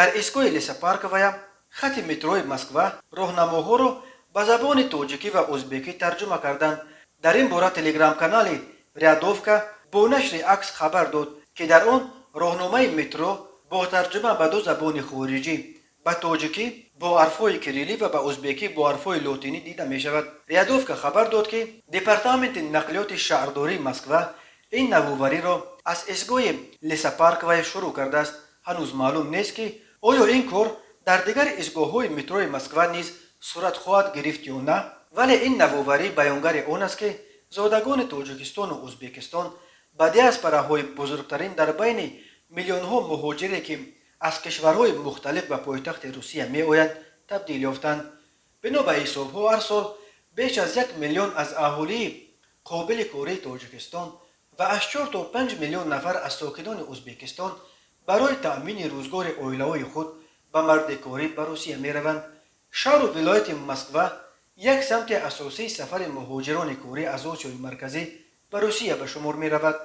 Дар истгоҳи Лесопарковая хати метрои Москва роҳнамоҳоро ба забони тоҷикӣ ва узбекӣ тарҷума карданд. Дар ин бора телеграм-канали «Рядовка» бо нашри акс хабар дод, ки дар он роҳномаи метро бо тарҷума ба ду забони хориҷӣ, ба тоҷикӣ бо ҳарфҳои кириллӣ ва ба узбекӣ бо ҳарфҳои лотинӣ, дида мешавад. «Рядовка» хабар дод, ки департаменти нақлиёти шаҳрдории Москва ин навовариро аз истгоҳи Лесопарковая шурӯъ кардааст. Ҳанӯз маълум нест, ки оё ин кор дар дигар истгоҳҳои метрои Москва низ сурат хоҳад гирифт ё на, вале ин навоварӣ баёнгари он аст, ки зодагони Тоҷикистону Узбекистон ба диаспораҳои бузургтарин дар байни миллионҳо муҳоҷире, ки аз кишварҳои мухталиф ба пойтахти Русия меоянд, табдил ёфтанд. Бино ба ҳисобҳо, ҳар сол беш аз 1 миллион аз аҳолии қобили кории Тоҷикистон ва аз 4 то 5 миллион нафар аз сокинони Узбекистон барои таъмини рӯзгори оилаҳои худ ба мардикорӣ ба Русия мераванд. Шаҳру вилояти Москва як самти асосии сафари муҳоҷирони корӣ аз Осиёи Марказӣ ба Русия ба шумор меравад.